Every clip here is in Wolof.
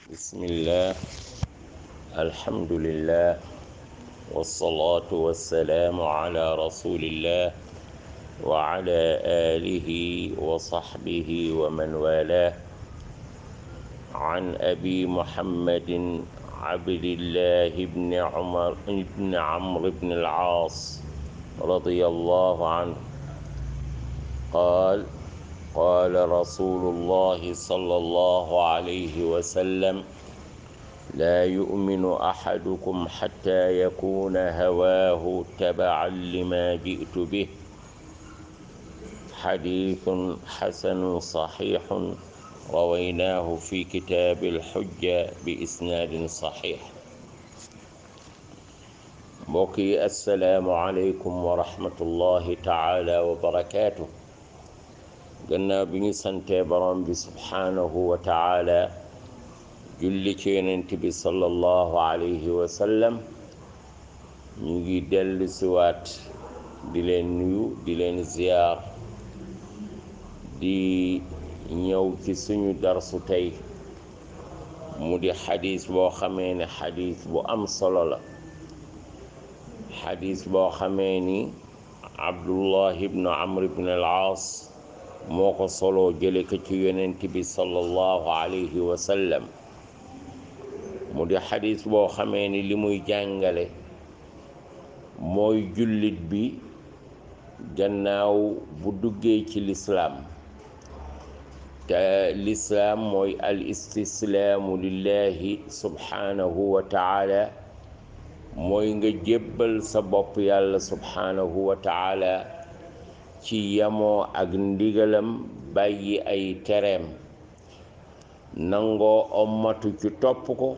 بسم الله. الحمد لله، والصلاة والسلام على رسول الله وعلى آله وصحبه ومن والاه. عن أبي محمد عبد الله بن عمرو بن العاص رضي الله عنه قال: قال رسول الله صلى الله عليه وسلم: لا يؤمن أحدكم حتى يكون هواه تبعا لما جئت به. حديث حسن صحيح رويناه في كتاب الحجة بإسناد صحيح. بقي السلام عليكم ورحمة الله تعالى وبركاته. gannaaw bi ñu santee borom bi subhaanahu wa taala julli ci yonent bi sallallahu alayhi wa sallam, ñu ngi dellu siwaat di leen nuyu, di leen ziyaar, di ñëw ci suñu darsu tey mu di xadis boo xamee ne xadis bu am solo la. xadis boo xamee ni Abdullah ibnu Amr ibn al-Aas moo ko soloo jële ko ci yonent bi sallallahu alayhi wa sallam. mu di xadis boo xamee ni li muy jàngale mooy jullit bi gannaaw bu duggee ci lislaam, te lislaam mooy al istislaamu lillahi subhaanahu wa taala, mooy nga jébbal sa bopp yàlla subhaanahu wa taala ci yamoo ak ndigalam, bàyyi ay tereem, nangoo ommatu ci topp ko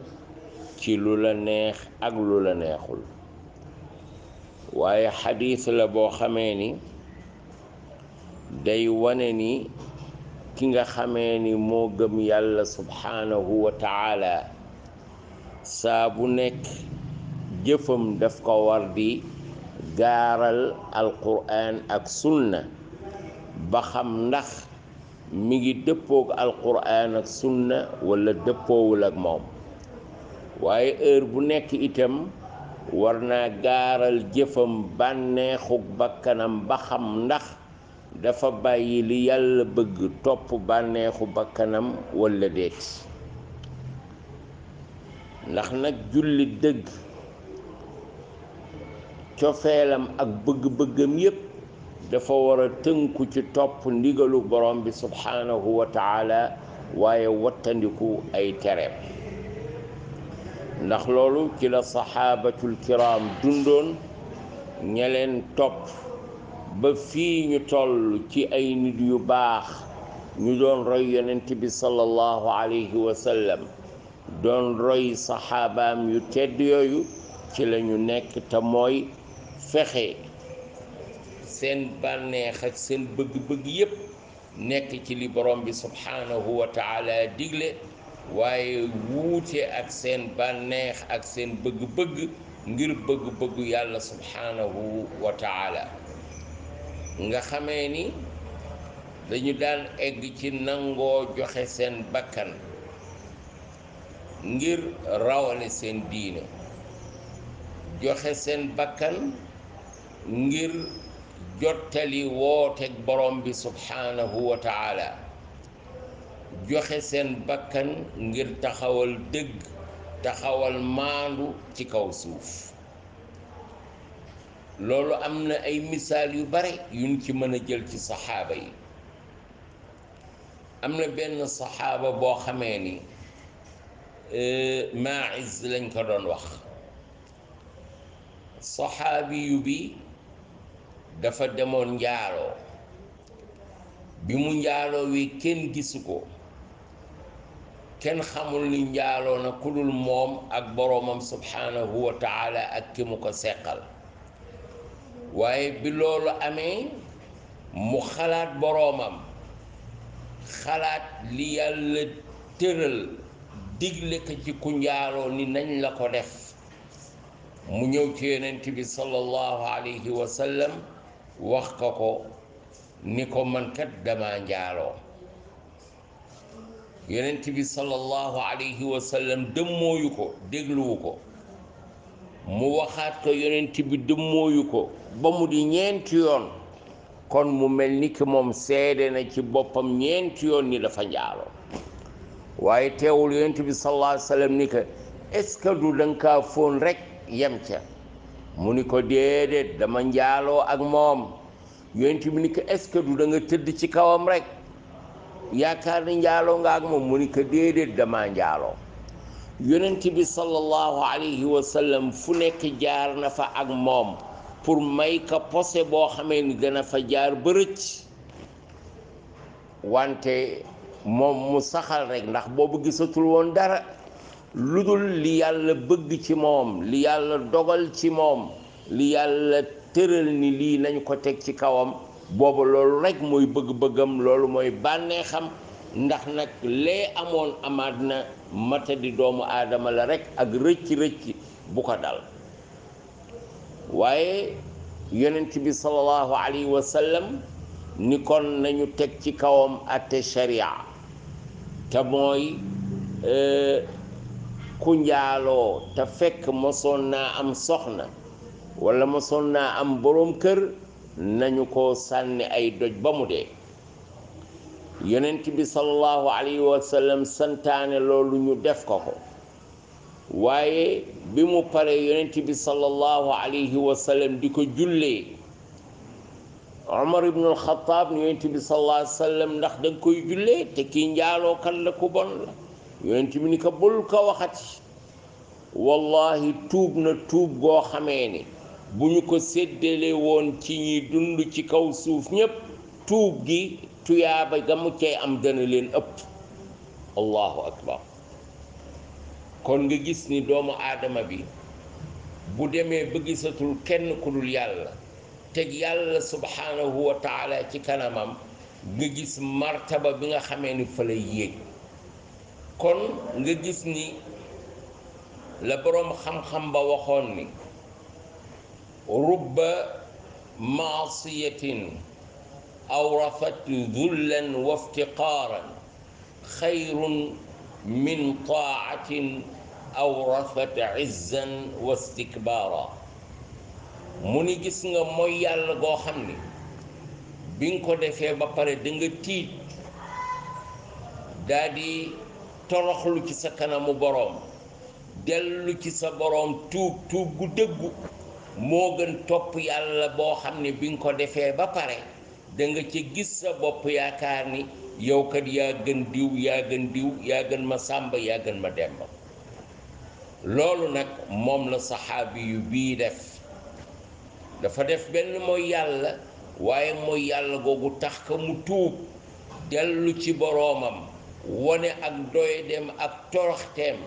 ci lu la neex ak lu la neexul. waaye xadiis la boo xamee ni day wane ni ki nga xamee ni moo gëm yàlla subhaanahu wa taala saa bu nekk jëfam daf ko war di gaaral alquraan ak sunna ba xam ndax mi ngi dëppoog alquraan ak sunna wala dëppoowul ak moom. waaye heure bu nekk itam war naa gaaral jëfam bànneexug bakkanam ba xam ndax dafa bàyyi li yàlla bëgg topp bànneexu bakkanam wala déet. ndax nag jullit dëgg cofeelam ak bëgg-bëggam yépp dafa war a tënku ci topp ndigalu borom bi subhaanahu wa taala, waaye wattandiku ay tereem. ndax loolu ci la saxaabatul kiram dundoon, ña leen topp ba fii ñu toll ci ay nit yu baax, ñu doon roy yonent bi sallallahu alayhi wa sallam, doon roy saxaabaam yu tedd yooyu, ci la ñu nekk, te mooy fexe seen bànneex ak seen bëgg-bëgg yépp nekk ci li borom bi subhaanahu wa taala digle, waaye wuute ak seen bànneex ak seen bëgg-bëgg ngir bëgg-bëggu yàlla subhaanahu wa taala. nga xamee ni dañu daan egg ci nangoo joxe seen bakkan ngir rawale seen diine, joxe seen bakkan ngir jottali wooteeg borom bi subhaanahu wa taala, joxe seen bakkan ngir taxawal dëgg, taxawal maandu ci kaw suuf. loolu am na ay misaal yu bare yuñ ci mën a jël ci saxaaba yi. am na benn saxaaba boo xamee ni Maa'iz lañ ko doon wax. saxaabi yu bi dafa demoon njaaloo. bi mu njaaloo wi kenn gisu ko, kenn xamul ni njaaloo na ku dul moom ak boroomam subhaanahu wa taala ak ki mu ko seqal. waaye bi loolu amee mu xalaat boroomam, xalaat li yàlla tëral digle ko ci ku njaaloo ni nañ la ko def. mu ñëw ci yonent bi sallallahu alayhi wa sallam wax ko ni ko man kat dama njaaloo. yonent bi sallallahu alayhi wa sallam dëmmooyu ko dégluwu ko mu waxaat ko yonent bi dëmmooyu ko ba mu di ñeenti yoon kon mu mel ni ki moom seede na ci boppam ñeenti yoon ni dafa njaaloo waaye teewul yonent bi sallallahu alayhi wa sallam ni ko est-ce que du danga kaa fóon rek yem ca mu ni ko déedéet dama njaaloo ak moom yonent bi ni ko est-ce que du da nga tëdd ci kawam rek yaakaar ni njaaloo nga ak moom mu ni ko déedéet dama njaaloo yonent bi sallallahu alayhi wa sallam fu nekk jaar na fa ak moom pour may ka posé boo xamee ni dana fa jaar bërëc wante moom mu saxal rek ndax boobu gisatul woon dara lu dul li yàlla bëgg ci moom li yàlla dogal ci moom li yàlla tëral ni lii nañu ko teg ci kawam boobu loolu rek mooy bëgg-bëggam loolu mooy bànneexam ndax nag lee amoon amaat na matadi doomu aadama la rek ak rëcc-rëcc bu ko dal waaye yonent bi sallallahu alayhi wa sallam ni kon nañu teg ci kawam atte sharia te mooy ku njaaloo te fekk mosoon naa am soxna wala mosoon naa am boroom kër nañu ko sànni ay doj ba mu dee yonent bi sallallahu alayhi wa sallam santaane loolu ñu def ko waaye bi mu pare yonent bi sallallahu alayhi wa sallam di ko jullee Umar ibn al-Khattab ni yonent bi sallallahu alayhi wa sallam ndax da nga koy jullee te kii njaaloo kan la ku bon la yonent bi ni ko bul ko waxati wallahi tuub na tuub goo xamee ni bu ñu ko séddale woon ci ñi dund ci kaw suuf ñépp tuub gi tuyaaba ga mu cay am dana leen ëpp allahu akbar kon nga gis ni doomu aadama bi bu demee ba gisatul kenn ku dul yàlla teg yàlla subhanahu wa taala ci kanamam nga gis martaba bi nga xamee ni fa lay yéeg kon nga gis ni la boroom xam-xam ba waxoon ni rubba maasiyatin awrafat dullan wa iftiqaaran xayrun min taacatin awrafat izzan wa istikbaara mu ni gis nga mooy yàlla goo xam ni bi nga ko defee ba pare da nga tiit daa di toroxlu ci sa kanamu boroom dellu ci sa boroom tuub tuub gu dëggu moo gën topp yàlla boo xam ne bi nga ko defee ba pare da nga ci gis sa bopp yaakaar ni yow kat yaa gën diw yaa gën diw yaa gën ma sàmba yaa gën ma demba loolu nag moom la saxaabi yu bii def dafa def benn mooy yàlla waaye mooy yàlla googu tax ka mu tuub dellu ci boroomam wone ak doydeem ak toroxteem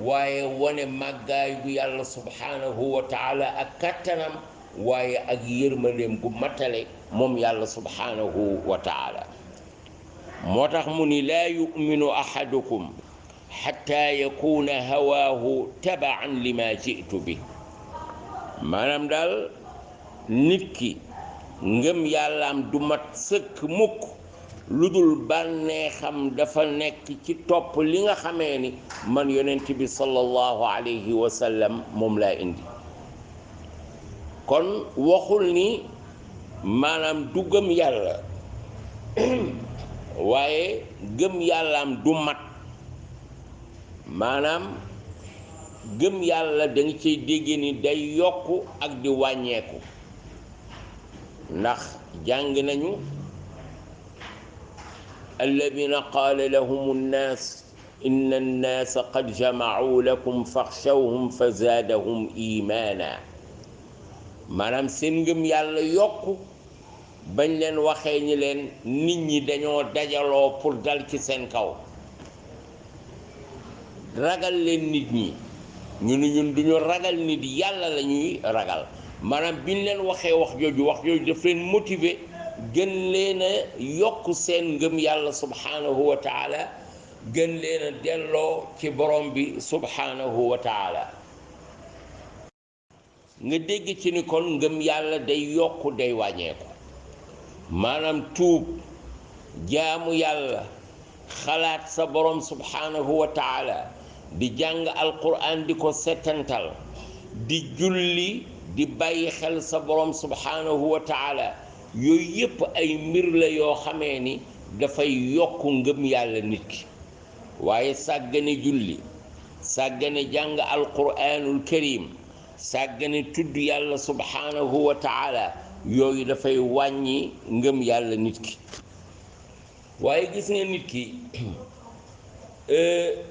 waaye wone màggaay bu yàlla subhanahu wa taala ak kattanam waaye ak yërmandeem gu matale moom yàlla subhanahu wa taala moo tax mu ni laa yuminu ahadukum xatta yakuna hawaahu tabaan lima jitu bi maanaam daal nit ki ngëm yàllaam du mat sëkk mukk lu dul bànneexam dafa nekk ci topp li nga xamee ni man yonent bi sallallahu alayhi wa sallam moom laa indi kon waxul ni maanaam du gëm yàlla waaye gëm yàllaam du mat maanaam gëm yàlla da nga ciy dégg ni day yokku ak di wàññeeku ndax jàng nañu alladina qaala lahum nnaas inna nnaasa qad jamacuu lakum faxshawhum fa zaadahum imaana maanaam seen ngëm yàlla yokku bañ leen waxee ñi leen nit ñi dañoo dajaloo pour dal ci seen kaw ragal leen nit ñi ñu ni ñun duñu ragal nit yàlla la ñuy ragal maanaam biñ leen waxee wax jooju daf leen motiver gën leen a yokk seen ngëm yàlla subhanahu wa taala gën leen a delloo ci borom bi subhanahu wa taala nga dégg ci ni kon ngëm yàlla day yokku day wàññeeku maanaam tuub jaamu yàlla xalaat sa borom subhanahu wa taala di jàng alquran di ko settantal di julli di bàyyi xel sa borom subhanahu wa taala yooyu yépp ay mbir la yoo xamee ni dafay yokk ngëm yàlla nit ki waaye sàggane julli sàggane jàng alquranul karim sàggane tudd yàlla subhanahu wa taala yooyu dafay wàññi ngëm yàlla nit ki waaye gis nga nit ki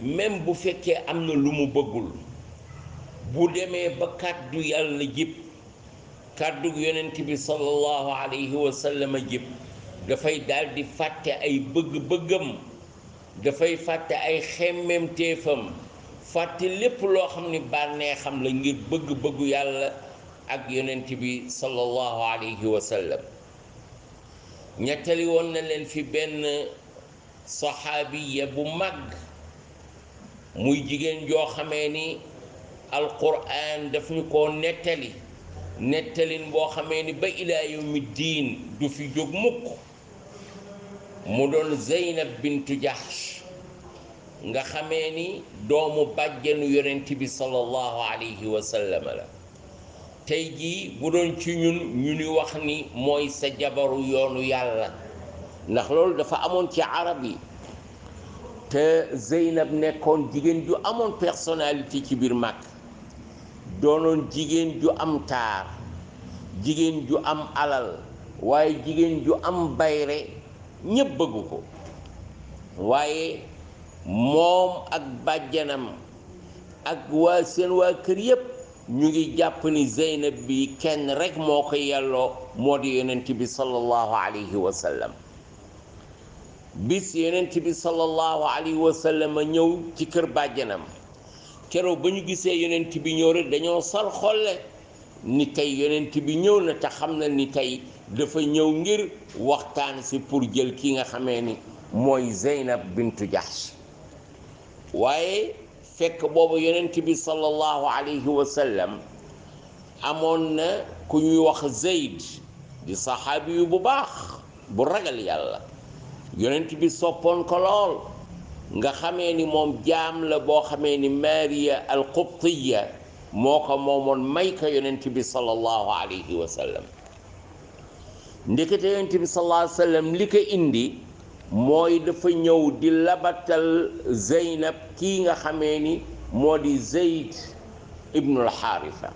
même bu fekkee am na lu mu bëggul bu demee ba kàddu yàlla jib kàddu yonent bi sallallahu alayhi wa sallam jib dafay daal di fàtte ay bëgg-bëggam dafay fàtte ay xemmemteefam fàtte lépp loo xam ni bànneexam la ngir bëgg-bëggu yàlla ak yonent bi sallallahu alayhi wa sallam ñettali woon na leen fi benn saxaabiya bu mag muy jigéen joo xamee ni alquran daf ñu ko nettalin boo xamee ni ba ilaa yawmi diin du fi jóg mukk mu doon Zeynab bintu Jahsh nga xamee ni doomu bàjjenu yonent bi sallallahu alayhi wa sallam la tey jii bu doon ci ñun ñu ni wax ni mooy sa jabaru yoonu yàlla ndax loolu dafa amoon ci arab yi te Zeynab nekkoon jigéen ju amoon personnalité ci biir Màkk doonoon jigéen ju am taar jigéen ju am alal waaye jigéen ju am bayre ñépp bëggu ko waaye moom ak bàjjanam ak seen waa kër yépp ñu ngi jàpp ni Zeynab bi kenn rekk moo ko yelloo moo di yonent bi sallallahu alayhi wa sallam bis yonent bi sallallahu alayhi wa sallam ñëw ci kër bàjjanam keroog ba ñu gisee yonent bi ñëw rek dañoo sar xolle ni tey yonent bi ñëw na te xam na ni tey dafa ñëw ngir waxtaan si pour jël ki nga xamee ni mooy Zeynab bintu Jahsh waaye fekk boobu yonent bi sallallahu alayhi wa sallam amoon na ku ñuy wax Zeyd di saxaabi yu bu baax bu ragal yàlla yonent bi soppoon ko lool nga xamee ni moom jaam la boo xamee ni Maariya al-Qubtiya moo ko moomoon may ko yonent bi sallallahu alayhi wa sallam ndekete yonent bi sallallahu alayhi wa sallam li ko indi mooy dafa ñëw di labatal Zeynab kii nga xamee ni moo di Zeyd ibnul Xaarisa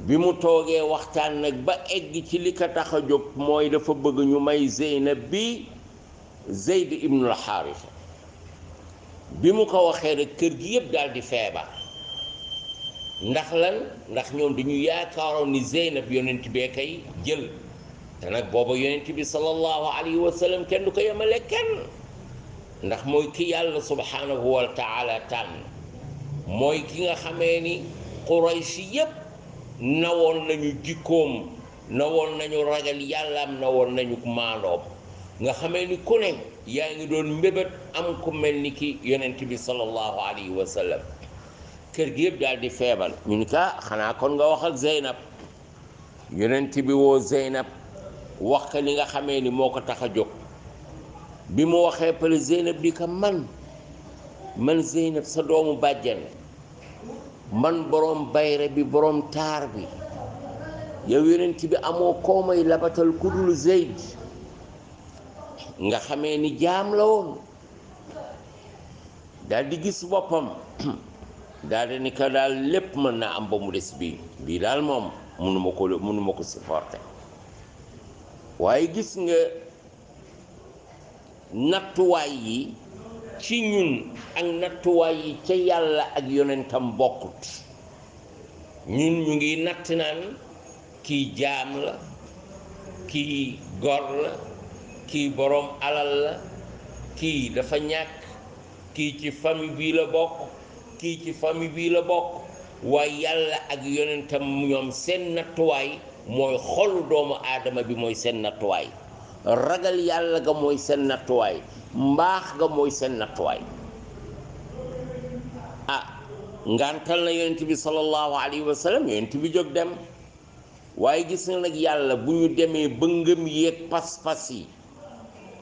bi mu toogee waxtaan nag ba egg ci li ko tax a jóg mooy dafa bëgg ñu may Zeynab bi Zeyd ibnul Xaarisa bi mu ko waxee rek kër gi yëpp daal di feebar ndax lan ndax ñoom dañu yaakaaroon ni Zeynab yonent bee kay jël te nag booba yonent bi sallallahu alayhi wa sallam kenn du ko yemale kenn ndax mooy ki yàlla subhanahu wa taala tànn mooy ki nga xamee ni Quraysh yépp nawoon nañu jikkoom nawoon nañu ragal yàllaam nawoon nañu maandoom nga xamee ni ku ne yaa ngi doon mbébét am ku mel ni ki yonent bi sallallahu alayhi wa sallam kër gi yëpp daal di feebar ñu ni ka xanaa kon nga wax ak Zeynab yonent bi woo Zeynab wax ka li nga xamee ni moo ko tax a jóg bi mu waxee pare Zeynab di ko man Zeynab sa doomu bàjjan man borom bayre bi borom taar bi yow yonent bi amoo koo may labatal ku dul Zeyd nga xamee ni jaam la woon daal di gis boppam daal di ni ko daal lépp mën naa am ba mu des bii daal moom mënuma ko supporter waaye gis nga nattuwaay yi ci ñun ak nattuwaay yi ca yàlla ak yonentam bokkut ñun ñu ngi natt naan kii jaam la kii gor la kii boroom alal la kii dafa ñàkk kii ci famille bii la bokk kii ci famille bii la bokk waaye yàlla ak yonentam ñoom seen nattuwaay mooy xolu doomu aadama bi mooy seen nattuwaay ragal yàlla ga mooy seen nattuwaay mbaax ga mooy seen nattuwaay ngantal na yonent bi sallallahu alayhi wa sallam yonent bi jóg dem waaye gis nga nag yàlla bu ñu demee ba ngëm yeeg pas-pas yi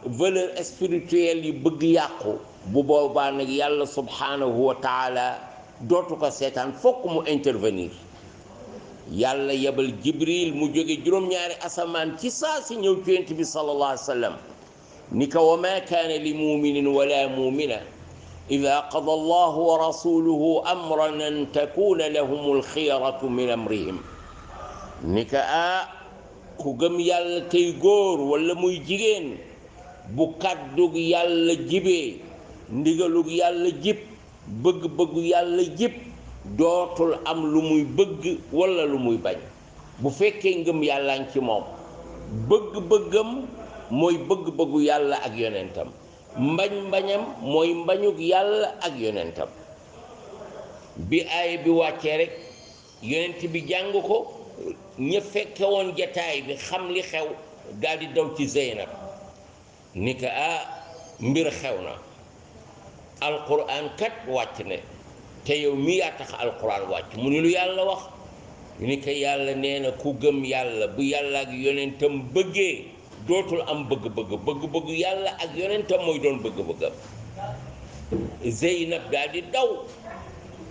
valeur spirituelle yi bëgg yàqu bu boobaa nag yàlla subhanahu wa taala dootu ko seetaan fokk mu intervenir yàlla yebal jibril mu jóge juróom-ñaari asamaan ci saa si ñëw ci yonent bi sallallahu alayhi wa sallam ni ko wa ma kaana li muminin wala mumina ida qada allahu wa rasuluhu amran an takuna lahum alxiyaratu min amrihim ni ko ku gëm yàlla tey góor wala muy jigéen bu kàddug yàlla jibee ndigalug yàlla jib bëgg-bëggu yàlla jib dootul am lu muy bëgg wala lu muy bañ bu fekkee ngëm yàlla ngi ci moom bëgg-bëggam mooy bëgg-bëggu yàlla ak yonentam mbañ-mbañam mooy mbañug yàlla ak yonentam bi aaya bi wàccee rek yonent bi jàng ko ña fekke woon jataay bi xam li xew daldi daw ci Zeynab ni ko mbir xew na alquran kat wàcc ne te yow mi yaa tax alquran wàcc mu ni lu yàlla wax ni ko yàlla nee na ku gëm yàlla bu yàlla ak yonentam bëggee dootul am bëgg-bëgg yàlla ak yonentam mooy doon bëgg-bëggam Zeynab daldi daw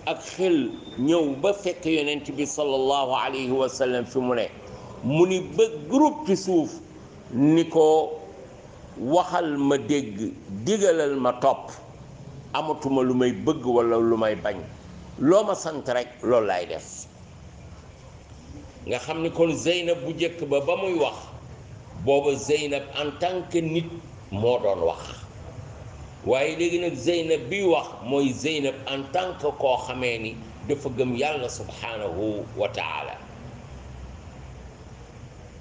ak xel ñëw ba fekk yonent bi sallallahu alayhi wa sallam fi mu ne mu ni ba groupe ci suuf ni ko waxal ma dégg digalal ma topp amatuma lu may bëgg wala lu may bañ loo ma sant rek loolu laay def nga xam ni kon Zeynab bu njëkk ba muy wax booba Zeynab en tant que nit moo doon wax waaye léegi nag Zeynab bi wax mooy Zeynab en tant que koo xamee ni dafa gëm yàlla subhanahu wa taala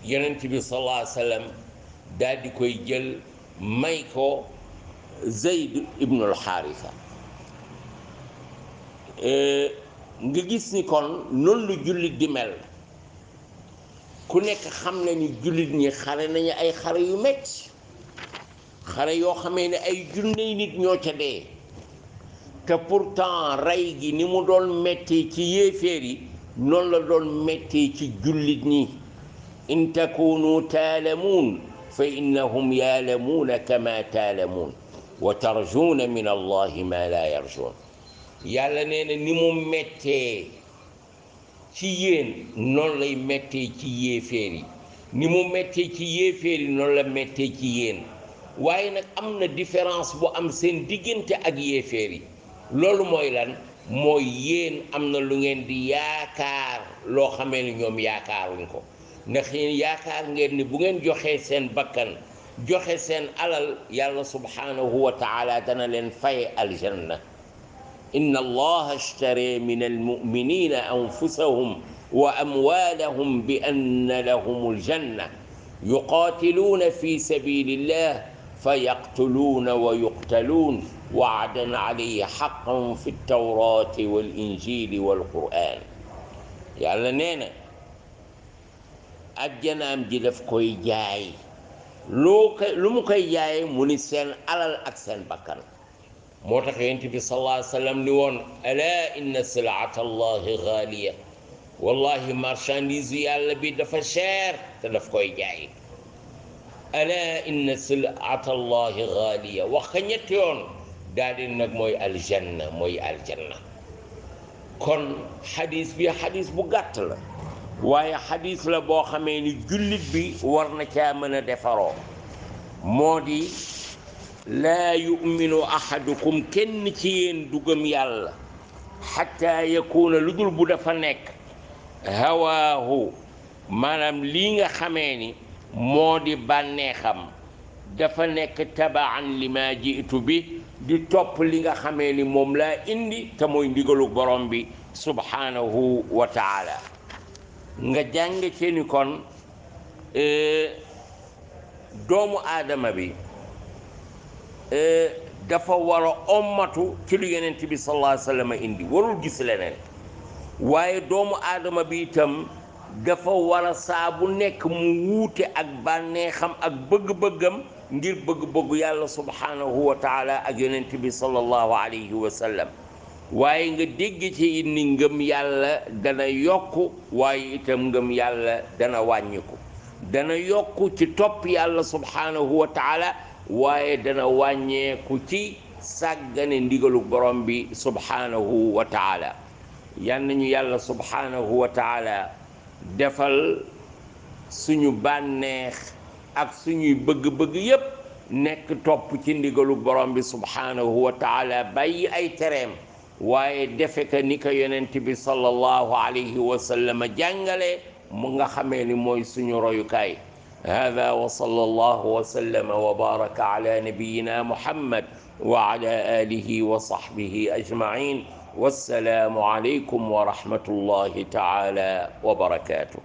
yonent bi sallallahu alayhi wa sallam daal di koy jël may ko Zayd ibnul Xaarisa nga gis ni kon noonu lu jullit di mel ku nekk xam na ni jullit ñi xare nañu ay xare yu metti xare yoo xamee ne ay junney nit ñoo ca dee te pourtant rey gi ni mu doon metti ci yéeféer yi noonu la doon metti ci jullit ñi in takunu taalamuun fa innahum yaalamuuna kama taalamuun wa tarjuuna min allahi ma la yarjuun yàlla nee na ni mu mettee ci yéen noonu lay mettee ci yéeféer yi ni mu mettee ci yéeféer yi noonu la mettee ci yéen waaye nag am na différence bu am seen diggante ak yéeféer yi loolu mooy lan mooy yéen am na lu ngeen di yaakaar loo xamee ni ñoom yaakaaruñ ko ndax yéen yaakaar ngeen ni bu ngeen joxee seen bakkan joxe seen alal yàlla subhanahu wa taala dana leen fay aljanna inna allaha ashtara min almuminina anfusahum wa amwalahum bi anna lahum aljanna yuqatiluna fi sabilillah fayaqtuluuna wa yuqtaluun wa'dan alayhi haqqan fi tawrati wal injili wal qur'an yàlla nee na ajjanaam ji daf koy jaay lu mu koy jaayee mu ni seen alal ak seen bakkan moo tax yonent bi sallallahu alayhi wa sallam ni woon ala inna silata allahi gaaliya wallahi marchandise yàlla bi dafa cher te daf koy jaay ala inna silata allahi gaaliya wax ka ñetti yoon daal di nag mooy aljanna kon xadis bi xadis bu gàtt la waaye xadis la boo xamee ni jullit bi war na caa mën a defaroo moo di laa yuminu ahadukum kenn ci yéen du gëm yàlla xatta yakuuna lu dul bu dafa nekk hawaahu maanaam lii nga xamee ni moo di bànneexam dafa nekk tabaan li ma jiitu bi di topp li nga xamee ni moom laa indi te mooy ndigalu borom bi subhanahu wa taala nga jàng ci ni kon doomu aadama bi dafa war a ommatu ci lu yonent bi sallallahu alayhi wa sallam indi warul gis leneen waaye doomu aadama bi itam dafa war a saa bu nekk mu wuute ak bànneexam ak bëgg-bëggam ngir bëgg-bëggu yàlla subhanahu wa taala ak yonent bi sallallahu alayhi wa sallam waaye nga dégg ci ni ngëm yàlla dana yokku waaye itam ngëm yàlla dana wàññiku dana yokku ci topp yàlla subhanahu wa taala waaye dana wàññeeku ci sàggane ndigalu borom bi subhanahu wa taala. yal nañu yàlla subhanahu wa taala defal suñu bànneex ak suñuy bëgg-bëgg yépp nekk topp ci ndigalu borom bi subhanahu wa taala bàyyi ay tereem waaye defe ka ni ko yonent bi sallallahu alayhi wa sallam jàngale mu nga xamee ni mooy suñu royukaay. hada wa sallallahu wa sallama wa baraka ala nabiyina muhammad wa ala alihi wa sahbihi ajmain. wassalaamu alaykum wa rahmatullahi taala wa barakatuh.